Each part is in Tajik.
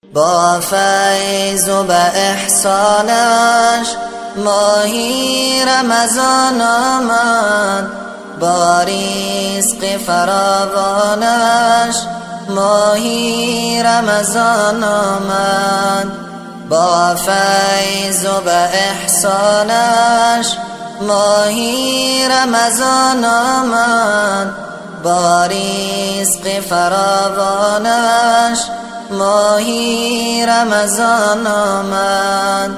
با فیض و به احسانش ماهی رمضان آمد، با رزق فراوانش ماهی رمضان آمد، با فیض و به احسانش ماهی رمضان آمد، با رزق فراوانش ماهی رمضان آمد.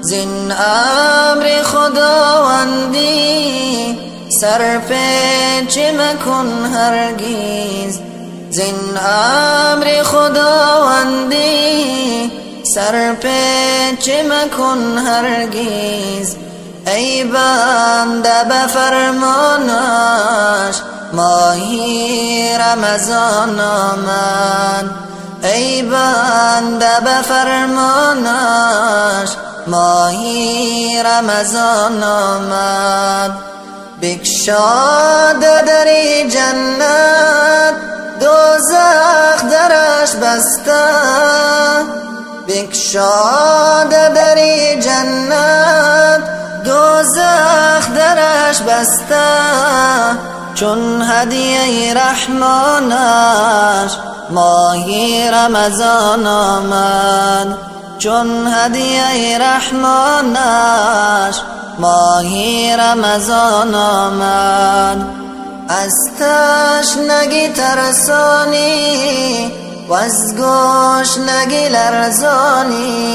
زین امر خداوندی سرپیچ مکن هرگز، زین امر خداوندی سرپیچ مکن هرگز. ای بنده به فرمانش ماهی رمضان آمد، ای بنده به فرمانش ماهی رمضان آمد. بکشاد در جنت دوزخ درش بسته، بکشاد در جنت دوزخ درش بسته، چون هدیه رحمانش ماهی رمضان آمد، چون هدیه رحمانش ماهی رمضان آمد. از تشنگی ترسانی و از گشنگی لرزانی،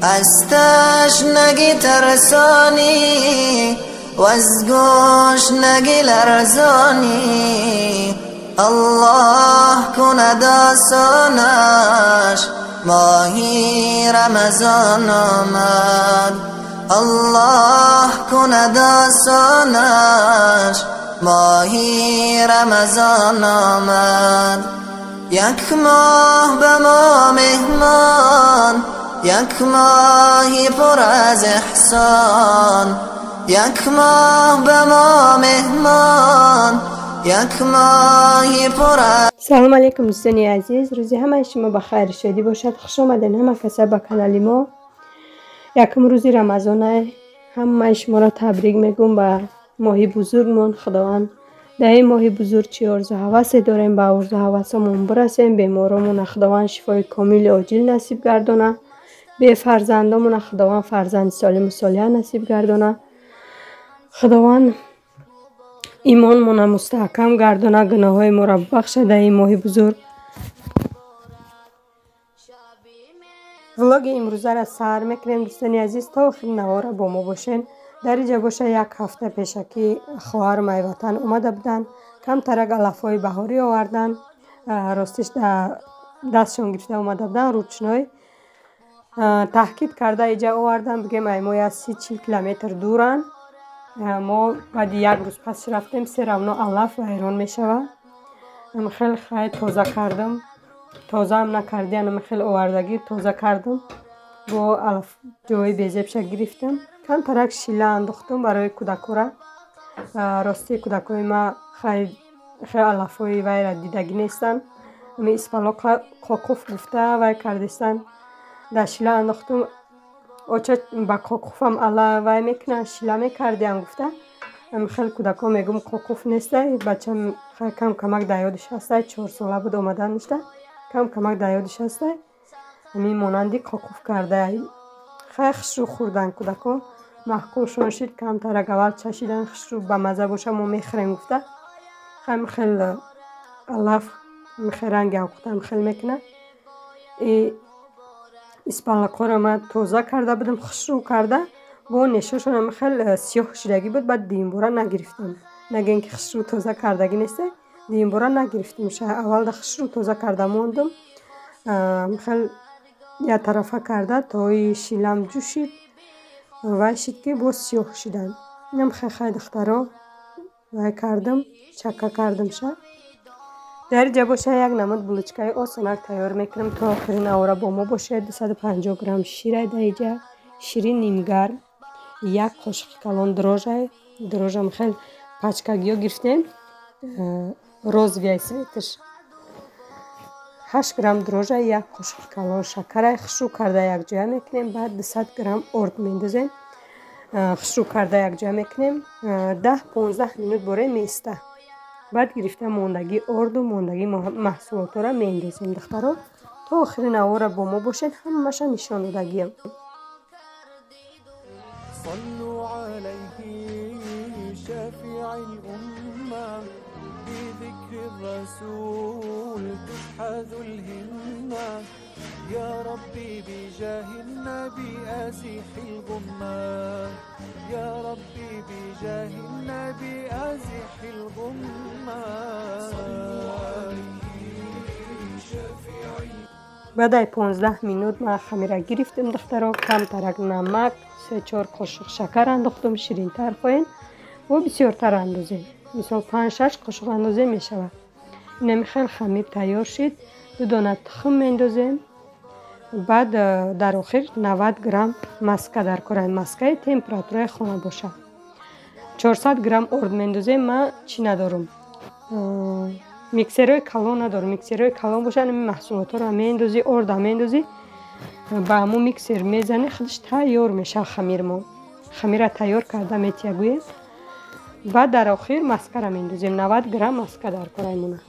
از تشنگی ترسانی و از گشنگی لرزانی. الله کند آسانش ماهی رمضان آمد، الله کند آسانش ماهی رمضان آمد. یک ماه به ما مهمان، یک ماهی پر از احسان، یک ماه به ما مهمان، یک ماهی پر از. سلام علیکم دوستانی عزیز، روزی همه شما به خیر شادی باشد. خوش آمدین همه کسا به کانال ما. یکم روزی رمضان همه شما را تبریک میگم به ماهی بزرگمون. خداوند در این ماهی بزرگ چی آرزو هوس داریم به آرزو هوسمون برسیم. بیمارامون خداوند شفای کامل عاجل نصیب گردانه، به فرزندامون خداوند فرزند سالم و صالح نصیب گردانه، خداوند ایمانمون مستحکم گردانه، گناه‌های ما را ببخشه در این ماه بزرگ. влоги امروزه را سر میکنیم دوستانی عزیز، تا آخر نوار با ما باشین. در اینجا باشه یک هفته پیشکی خواهر وطن اومده بودن، کم ترک علف‌های بهاری آوردن، راستش در دستشون گرفته اومده بودن، روچنای تحقیق کرده اینجا آوردن. بگیم ای ما 30-40 کیلومتر دورن، ما بعد یک روز پس رفتیم سه رونا علف ویران میشوه. خیلی خیلی تازه کردم، تازه هم نکردی، انم خیلی آوردگی تازه کردم، با علف جای بیزبشه گرفتم، کم ترک شیله انداختم برای کودکورا. راستی کودکای ما خیلی خیلی علفای ویرا دیدگی نیستن، امی اسپالا قاقوف گفته وی کردستن، در شیله انداختم. آچه با قاقوفم علا وی میکنن، شیله میکردیم گفته. خیلی کودکا میگم قاقوف نیسته، بچه خیلی کم کمک در یادش هسته، 4 ساله بود آمدن نشته، کم کمک در یادش هسته، همین مانندی قاقوف کرده. خیلی خوشرو خوردن کودکا، محکوشان شد، کم ترک اول چشیدن، خوشرو به مزه باشه ما میخوریم گفته. خیلی خیلی علف خیلی رنگ اوقاتم خیلی میکنه. اسپانلاک‌ها را من تازه کرده بودم، خوشرو کرده، با نشاشون هم خیلی سیاه شدگی بود، بعد دیمبورا نگرفتم، نگین که خوشرو تازه کردگی نیسته، دیمبورا نگرفتم. اول خوشرو تازه کرده موندم، خیلی یه طرفه کرده تا شیلم جوشید و شید که باز سیاه شدن. اینم خیلی خیلی دخترا وای کردم، چکه کردم شه. در اینجا باشه یک نمود بلوچکای آسانک تیار میکنم تا آخرین نوار با ما باشه. 250 گرم شیر در اینجا، شیر نیمگرم، یک قاشق کلان دروژه، دروژم خیلی پچکگی ها گرفتیم، روز ویای سویتش. 8 грамм дрожжа, як қошуқи калон шакара хушрӯ карда якҷоя мекунем. Баъд 200 грамм орд мендозем, хушрӯ карда якҷоя мекунем. 10-15 минут боре меиста. Баъд гирифта мондагии орду мондагии маҳсулотҳоро меандозем. Духтаро, то охири навора бо мо бошед, ҳамаша нишон додагиям. صلوا عليه شافع الأمة بذكر الرسول تشحذ الهمة يا ربي بجاه النبي أزح الغمة يا ربي بجاه النبي أزح الغمة. صلوا عليه شافع. Баъдаи 15 минут ман хамира гирифтем, духтаро. Камтарак намак, 3-4 қошуқ шакар андохтум. Ширинтар хоҳем, бо бисёртар андозем, мисол 5-6 қошуқ андозем мешавад. Инами хел хамир тайёр шид. 2 дона тухм мендозем. Баъд дар охир 90 грамм маска дар кораи, маскаи температураи хона бошад. 400 грамм орд мендозем. Ман чӣ надорум, миксерҳои калон надорум. Миксерҳои калон бошад, ин маҳсулотҳоро меандозӣ, орда меандозӣ, ба ҳамун миксер мезанӣ, худаш тайёр мешавад хамирмон. Хамира тайёр карда метия гӯем. Баъд дар охир маскара меандозем. 90 грамм маска дар кораймона.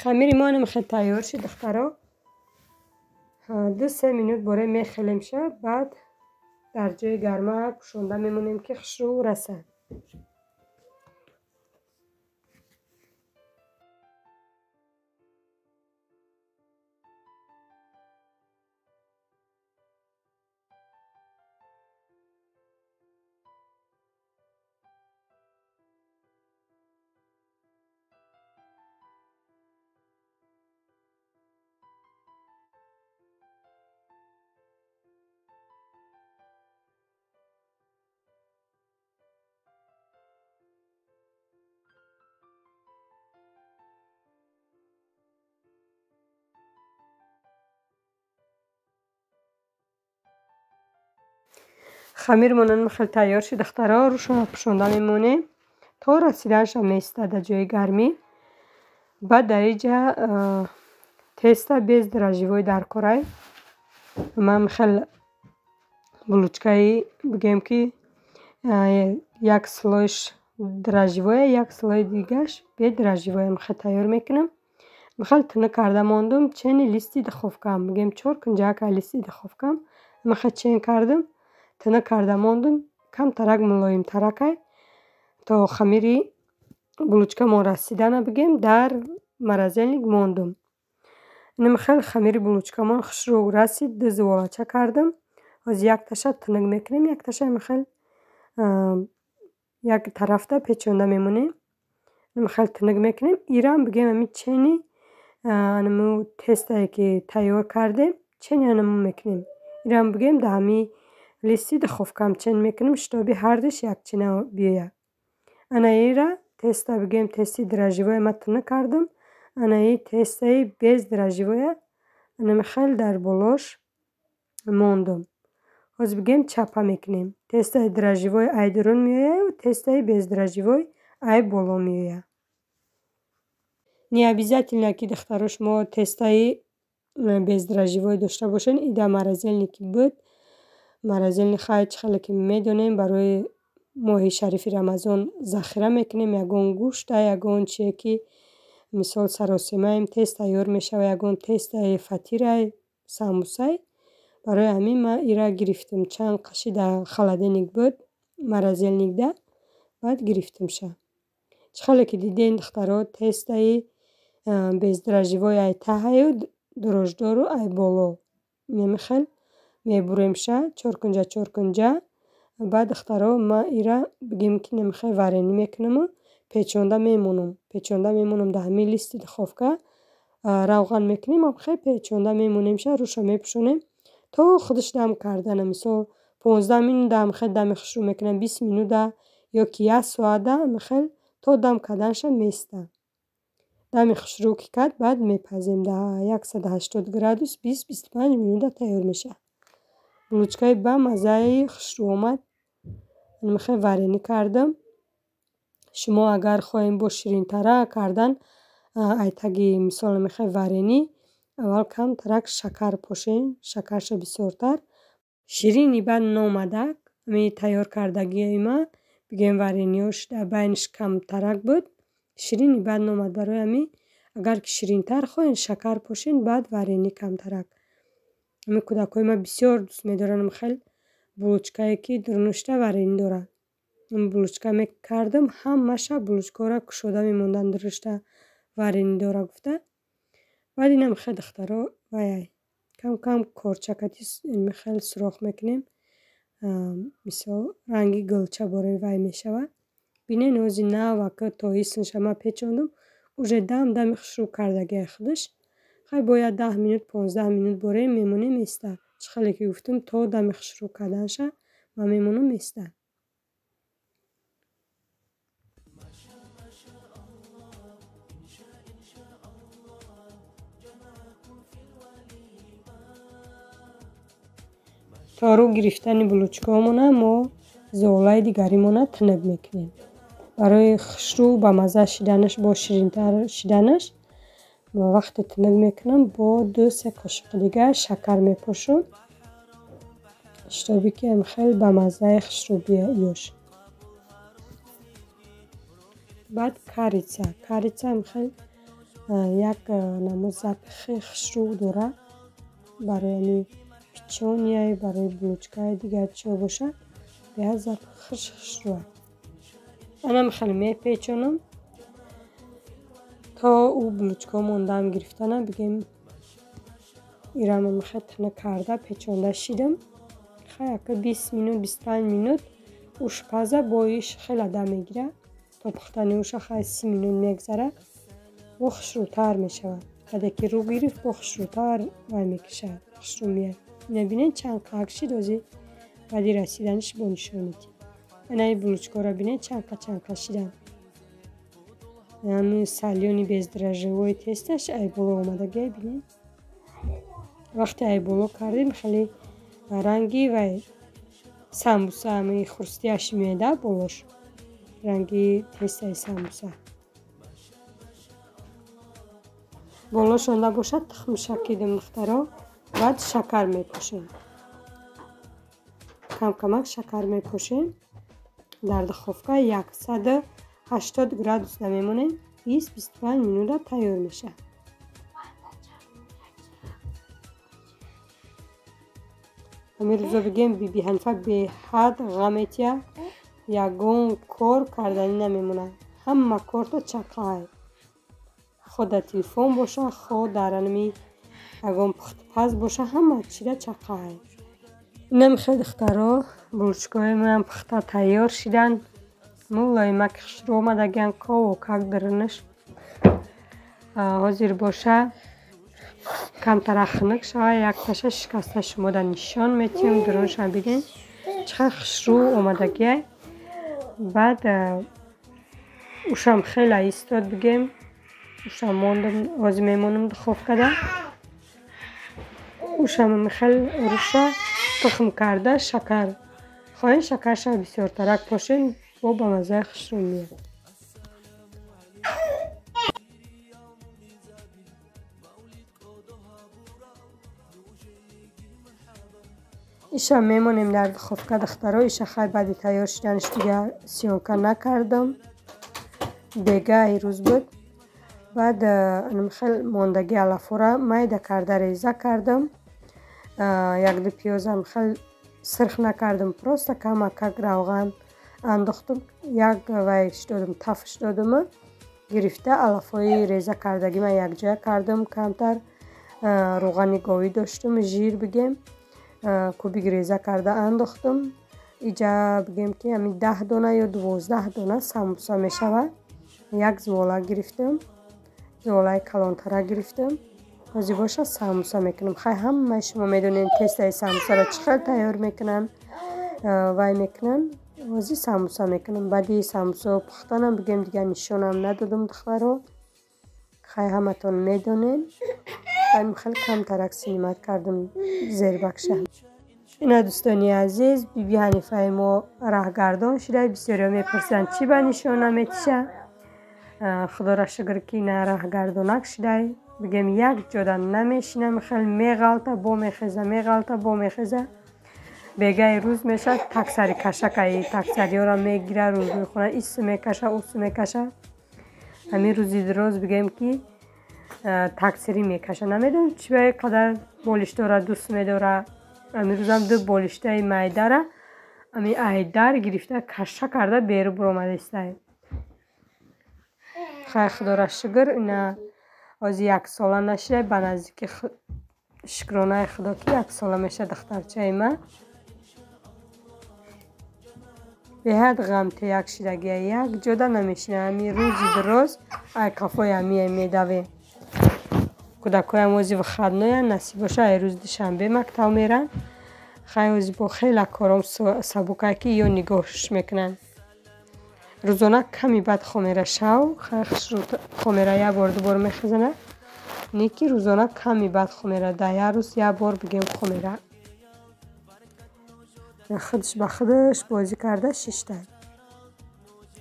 Хамири мо инам хел тайёр шид, духтаро. 2-3 минут боре мехелем ша. Баъд дар ҷои гарма пӯшонда мемонем, ки хушрӯ расад. Хамирмон хел тайёр шид, духтаро. Рӯшона пӯшонда мемонем, то расиданша меистад дар ҷои гармӣ. Баъд дар инҷа теста без дрожжевой дар корай. Ман хел булочкаи бигӯем, ки як слойш дрожжевое, як слои дигаш бе дрожжевое хел тайёр мекунам. Хел тунук карда мондум чени листи духовкаам, бигӯем чор кунҷака листи духовкаам хел чен кардам, тунук карда мондум. Камтарак мулоимтаракай, то хамири булочкамон расидана, бигем, дар морозильник мондум. Инам хел хамири булочкамон хушрӯ расид. Ду зуволача кардам. Ҳозир якташа тунук мекунем, якташа хел як тарафта печонда мемонем. Инам хел тунук мекунем. Ирам, бигем, ами чени анаму тестае ки тайёр кардем, чени анаму мекунем. Ирам, бигем, дар ҳами листи духовкаам чен мекунем, чтобы ҳардуш якчина биёяд. Ана ира теста, бигем, тести дрожжевое ма тунук кардам. Ана и тестаи без дрожжевое анами хел дар болош мондум. Ҳозир, бигем, чапа мекунем. Тестаи дрожжевой ай дурун меояд, тестаи без дрожжевой ай боло меояд. Не обязательно, ки, духтаро, шумо тестаи без дрожжевой дошта бошед. Ида морозильники буд. Морозильник хай, чӣ хеле ки медонем, барои моҳи шарифи Рамазон захира мекунем ягон гӯшта, ягон чие ки, мисол, саросемаем, тез тайёр мешавад, ягон тестаи фатирай, самбусай. Барои ҳамин ман ира гирифтам. Чанд қаши дар холодильник буд, морозильникда, баъд гирифтамша. Чӣ хеле ки дидем, духтаро, тестаи без дрожжевой ай таҳаю, дрожждору ай боло. Инами хел мебуремша чоркунҷа чоркунҷа. Баъд духтаро ма ира бигем ки намехай варенӣ мекунаму печонда мемонам. Печонда мемонам дар ҳамин листи духовка равған мекунем, хеле печонда мемонемша, рӯша мепӯшонем то худаш дам кардана. Мисол 15 минута хеле дами хушрӯ мекунам, 20 минута ё ки як соата хеле то дам карданша места. Дами хушрӯ ки кард, баъд мепазем дар 180 градус 20-25 минута тайёр мешавад. Булочкаи ба маззаи хушрӯ омад. Хеле варенӣ кардам. Шумо агар хоҳем бо ширинтара кардан, айтаги мисол мехоҳем варенӣ, аввал камтарак шакар пошем, шакарша бисёртар. Ширини баъд номадак, ами тайёр кардагиҳои ма, бигем варениҳош дар байниш камтарак буд, ширини баъд номад. Барои ҳамин агар ки ширинтар хоҳем, шакар пошем, баъд варенӣ камтарак. Ами кӯдакҳои ма бисёр дӯст медоранд хеле булочкае ки дурнушта варенӣ дорад. Булочка мекардам, ҳамаша булочкаҳоро кушода мемонданд, дурушта варенӣ дора гуфта. Баъд инам хеле духтаро вай кам-кам корчакати хеле сурох мекунем. Мисол ранги гулча бораи вай мешавад. Бинед ҳози навака то исмша ма печондум, уже дам дами хушрӯ кардагиай худаш. Хай бояд 10 минут 15 минут борем мемонем места. Чӣ хеле ки гуфтум, то дами хушрӯ карданша ма мемонам места. То рӯ гирифтани булочкаҳомона мо золаи дигаримона тиниб мекунем. Барои хушрӯ ба мазза шиданаш, бо ширинтар шиданаш вақте тиниб мекунам, бо 2-3 қошиқи дигар шакар мепошам, шитобе ки хеле ба маззаи хушрӯ биёш. Баъд карица. Карица хеле як намуд запахи хушрӯ дорад. Барои ҳамин печенье, барои булочкаи дигар чиҳо бошад, беҳад запахи хушрӯ. Анам хеле мепечонам то ӯ булочкаҳомон дам гирифтана, бигем ирам хеле тина карда печонда шидам. Хай ака 20 минут 25 минут уш паза, бо иш хеле дам мегирад. То пухтани уша хай 30 минут мегзарад, бо хушрӯтар мешавад. Баъде ки рӯ гирифт, бо хушрӯтар вай мекашад, хушрӯ меяд. Бинед чанд қак шид, ҳозир баъди расиданиш бо нишон медиҳем. Анаи булочкаҳоро бинед чанд қа шиданд. Ҳамин солёни бездрожжевой тесташ ай боло омадагиай, бинед. Вақте ай боло кардем, хеле ранги вай самбуса, ҳамин хурстияш меояд болош, ранги тестаи самбуса. Болошонда бошад тухмша кидем духтаро, баъд шакар мепошем. Камкамак шакар мепошем. Дар духовка 180 градусда мемонем, 20-25 минута тайёр мешавад. Ҳамин рӯзо бигем Биби Ҳанифа беҳад ғам метиҳад, ягон кор карданӣ намемонад. Ҳама корто чақай. Хо дар телефон боша, хо дар ҳамин ягон пухтупаз боша, ҳама чида чақай. Инам хеле духтаро, булочкаҳои манам пухта тайёр шиданд. Мулоимаки хушрӯ омадагианд, кову как дарунаш. Ҳозир боша камтара хунук шавад, якташа шикаста шумода нишон метиҳем, дарунашам бинед чӣ қадр хушрӯ омадагиай. Баъд ушам хеле истод бигем, ушам мондам, ҳозир мемонам духовкада. Ушам хеле руша тухм карда шакар. Хоҳем шакарша бисёртарак пошем, бо ба маззаи хушрӯ меояд. Иша мемонем дар духовка духтаро. Иша хай баъди тайёр шиданаш дигар съёмка накардам. Бегаи рӯз буд. Баъд хеле мондаги алафҳоро майда карда реза кардам. Якду пиёзам хеле сирх накардам, просто камакак равған андохтам, як вайш додам, тафш додам, гирифта алафҳои реза кардагӣ ман якҷоя кардам. Камтар равғани говӣ доштам, жир бигем, кубик реза карда андохтам. Иҷа бигем ки ҳамин 10 дона ё 12 дона самбуса мешавад. Як зувола гирифтам, зуволаи калонтара гирифтам. Ҳозир боша самбуса мекунам. Хай ҳамаи шумо медонед тестаи самбусаро чӣ хел тайёр мекунанд, вай мекунанд. Ҳозир самбуса мекунам. Баъди самбусао пухтанам бигем дигар нишонам надодам духтаро. Хай ҳаматон медонед. Хеле камтарак синимат кардам зербакша. Ина дӯстони азиз, биби Ҳанифаи мо раҳгардон шуда. Бисёриҳо мепурсанд чӣ ба нишон наметиша. Худоро шукр ки ина раҳгардонак шудай. Бигем як ҷода намешинам, хеле меғалта, бо мехеза, меғалта, бо мехеза. Бегаи рӯз мешавад, таксари кашакаи таксариёро мегира, рӯзрӯи хона ису мекаша, усу мекаша. Ҳамин рӯзи дроз бигем ки таксирӣ мекаша. Намедонам чӣ ба қадар болиштора дӯст медора. Ҳамин рӯзам ду болиштаи майдара ҳамин айдар гирифта каша карда беру буромадистай. Хай худоро шукр, ина ҳозир яксола нашидай, ба наздики шукронаи худо ки яксола мешавад духтарчаи ман. Беҳад ғамтеяк шидагия, як ҷода намешинад. Ҳамин рӯзи дроз ай кафои ҳамие медавем. Кӯдакҳоям ҳозир выходноянд, насиб боша ай рӯзи душанбе мактаб меранд. Хай ҳозир бо хеле кором сабукае ки ё нигоҳш мекунанд. Рӯзона ками бад хомера шав, хай хомера як бор ду бор мехезана. Не ки рӯзона ками бад хомера, дар як рӯз як бор бигем хомера. Худш ба худаш бозӣ карда шишта.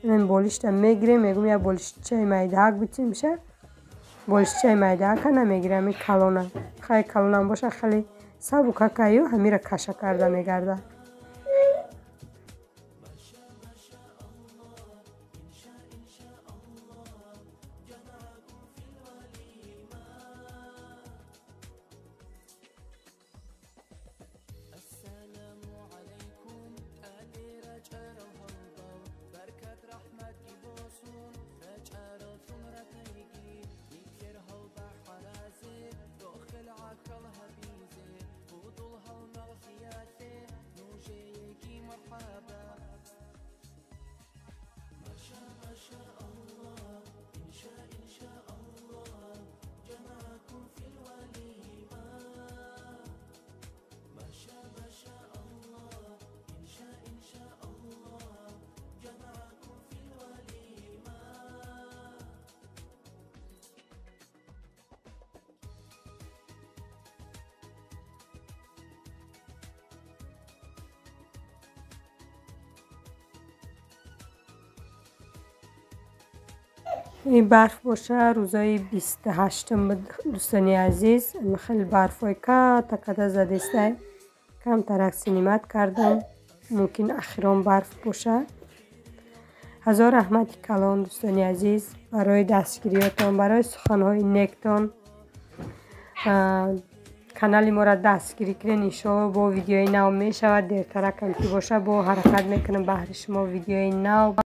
Ин болишта мегирем, мегӯм як болишчаи майдаак битимша. Болишчаи майдаака намегирам, ин калона. Хай калонам боша хеле сабукакаю ҳамира каша карда мегардад. Ин барф боша рӯзои 28 буд дӯстони азиз. Хеле барфҳои ката ката задистай. Камтарак синимат кардам. Мумкин ахирон барф боша. Ҳазор раҳмати калон дӯстони азиз барои дастгириётон, барои суханҳои нектон. Канали моро дастгирӣ кунед, иншоалло бо видеои нав мешавад. Дертаракам ки боша бо ҳаракат мекунам баҳри шумо видеои нав.